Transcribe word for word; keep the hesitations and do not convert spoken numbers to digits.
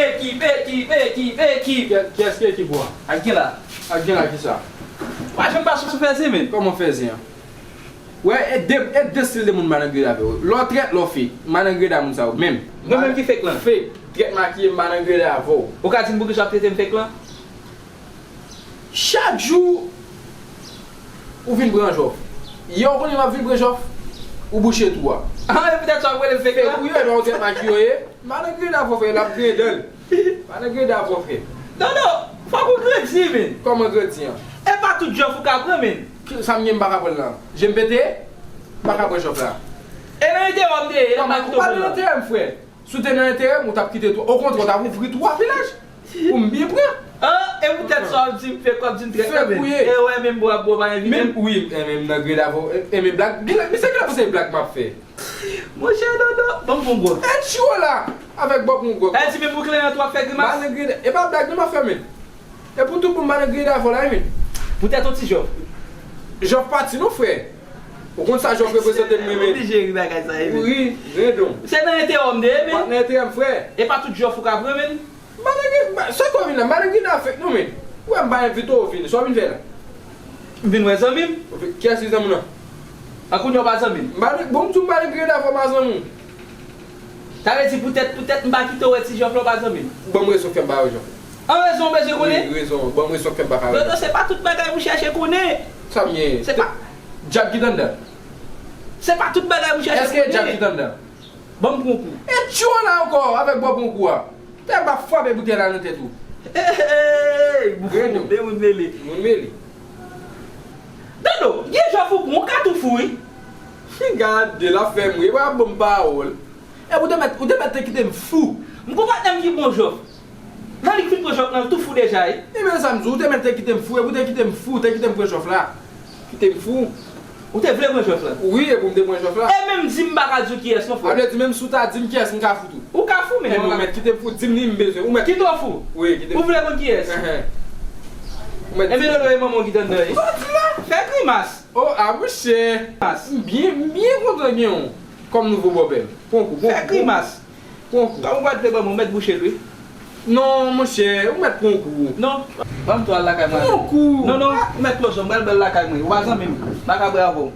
Ekip, ekip, ekip, ekip. Kiyès ki ekip ou a? Ak gen la. Ak gen la ki sa? Pa janm pa sou fè zen, men. Kòman fè zen an? Wè, e de, e de stil de moun m pa nan grade avè w. Lè w trèt, lè w fake. M pa nan grade a moun sa yo menm. Mwen menm ki fake lan? Fake. Trèt makiye, m pa nan grade avè w. Ou ka di m poukisa w ap trete m fake lan? Chak jou, ou vin pran jòf. Yè w konnen m ap vin pran jòf, ou bouche twou a. Ah, e poutèt sa w ap rele m fake lan? Fake ou ye, men ou trèt makiye w ye. M pa nan grade avè w, frè, l ap griyen dan l. Pa nan grade avè w, frè. Non, non, fòk ou grandi, men. Kòman grandi an? E pa tout jòf ou ka pran, men. Ki, sa m gen m pa ka pran l lan? Je m pete? M pa ka pran jòf la. E nan enterè w m te ye, e nan pa kite w pran l. Ou pa nan enterè m, frè. Si w te nan enterè m, ou t ap kite twou. Okontrè, w t ap ouvri twou a pi laj. Pou m byen pran. Ah, e poutèt sa w di m fake, w ap di m trèt lan, men. Fake ou ye. E w wè, menm bò ap bò pa envite m. Menm, wi, e menm nan grade avè w, e, e menm blag. Gen lè, misye gen lè panse e blag m ap fè. Monchè Dodo, ban m pran gwòg. E tchiwo la, avèk bò pran gwòg. Sa vle di menm bouklè an tou ap fè grimas? M pa nan grade, e pa blag non m ap fè, men. E pou tout bon, m pa nan grade avè w la, men. Poutèt yon ti jòf. Jòf pati non, frè. Ou konn sa jòf reprezante m, men. Oblije ri bagay sa, men. Wi, ren don. Se nan enterè w m te ye, men. Pa nan enterè m, frè. E pa tout jòf ou ka pran, men. M pa nan grade, m pa, sa k w vin la, m pa nan grade avèk nou, men. Ou wè m pa envite w vini, sa w vin fè la? M vin wè zanmi m. Kiyès ki zanmi w lan? An kounye a w pa zanmi m. M pa nan, bon, m di w m pa nan grade avè w, m pa zanmi w. Sa vle di poutèt, poutèt m pa kite w wè ti jòf la, w pa zanmi m. Ban m rezon k fè m pa wè jòf la. An rezon w bezwen konnen? Wi, rezon, ban m rezon k fè m pa ka wè jòf la. Dodo, se pa tout bagay pou chèche konnen. Sa m ye? Se pa. Dyab ki t anndan? Se pa tout bagay pou chèche konnen. Èske e dyab ki t anndan? Ban m pran yon kou. E tchiwo la ankò, avèk bò pran kou a. Tè m ap frape boutèy la nan tèt ou. Hey, hey, hey, hey, de moun mele. Moun mele. Dodo, gen jòf ou pran, ou ka tou fou, wi. Gade, l ap fè m ri, w ap ban m pawòl. E ou te mèt, ou te mèt te kite m fou. M gon patnè m ki pran jòf. Nan li k fin pran jòf lan, l tou fou deja, wi. E men sa m di w, ou te mèt te kite m fou, epi ou te kite m fou, te kite m pran jòf la. Kite m fou. Ou te vle pran jòf la? Wi, epi m te pran jòf la. E menm di m pa ka di w kiyès non, frè. Sa vle di menm si w ta di m kiyès, m ka fout ou. Ou ka fou, men. E ou mèt kite m fou, di m li m bezwen. Ou mèt kite w fou? Wi, kite m fou. Ou vle konn kiyès? Enhen. Ou mèt di m. E men Dodo, e manman w ki t anndan, wi. Sa w di la? Fè grimas. Oh, a monchè. Grimas. M byen, m byen kontan gen w kòm nouvo bòpè m. Pran kou, pran kou. Fè grimas. Pran kou. Kòm ou pa t vle ban mwen, ou mèt bouche l, wi. Non, monchè, ou mèt pran kou. Non, ban m tou al lakay mwen. Pran kou. Non, non, ou mèt pran kou, m pral ba l lakay mwen. Ou pa zanmi m, m pa ka bwè avè w.